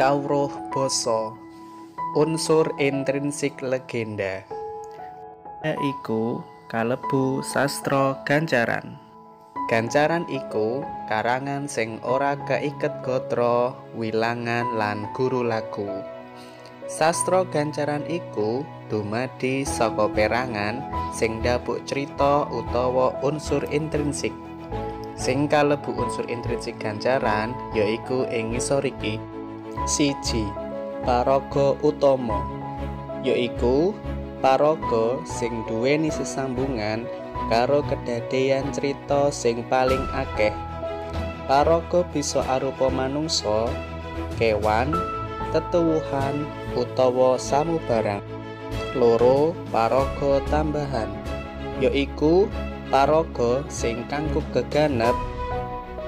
Kawruh basa, unsur intrinsik legenda iku kalebu sastra gancaran. Gancaran iku karangan sing ora kaiket gatra, wilangan lan guru lagu. Sastra gancaran iku dumadi saka perangan sing ndapuk crita utawa unsur intrinsik. Sing kalebu unsur intrinsik gancaran yaiku ing ngisor iki. 1. Paraga utama, yaiku paraga sing duweni sesambungan karo kedadeyan crita sing paling akeh. Paraga bisa arupa manungsa, kewan, tetuwuhan utawa samubarang. 2. Paraga tambahan, yaiku paraga sing kanggo geganep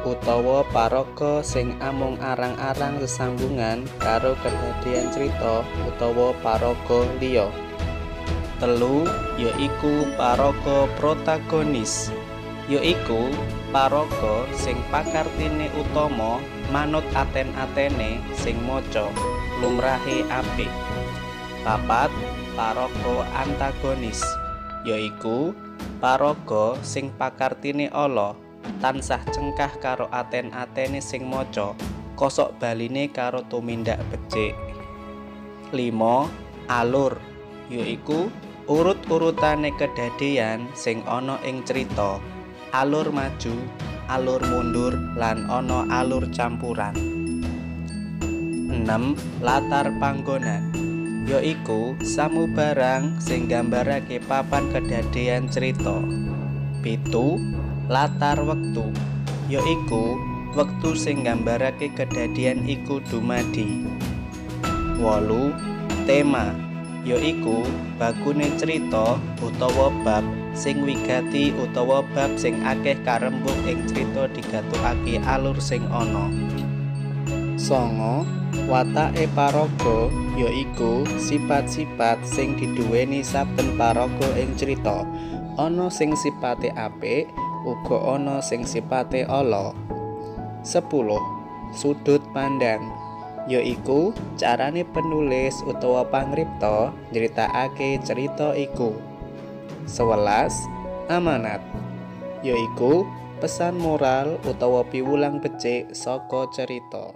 utawa paraga sing amung arang-arang sesambungan karo kedadeyan crita utawa paraga liya. 3. Yaiku paraga protagonis, yaiku paraga sing pakartine utama manut aten-atene sing maca lumrahe apik. 4. Paraga antagonis, yaiku paraga sing pakartine ala, tansah cengkah karo aten-atene sing maca, kosok baline karo tumindak becik. 5. Alur, yaiku urut-urutane kedadeyan sing ana ing crita, alur maju, alur mundur, lan ana alur campuran. 6. Latar panggonan, yaiku samubarang sing nggambarake papan kedadeyan crita. 7. Latar wektu, yaiku wektu sing nggambarake kedadeyan iku dumadi. 8. Tema, yaiku bakune crita utawa bab sing wigati utawa bab sing akeh karembug ing crita digatukake alur sing ana. 9. Watake paraga, yaiku sifat-sifat sing diduweni saben paraga ing crita. Ana sing sipate apik, uga ana sing sipate ala. 10. Sudut pandang, yaiku carane penulis utawa pangripta nyritakake cerita iku. 11. Amanat, yaiku pesan moral utawa piwulang becik saka cerita.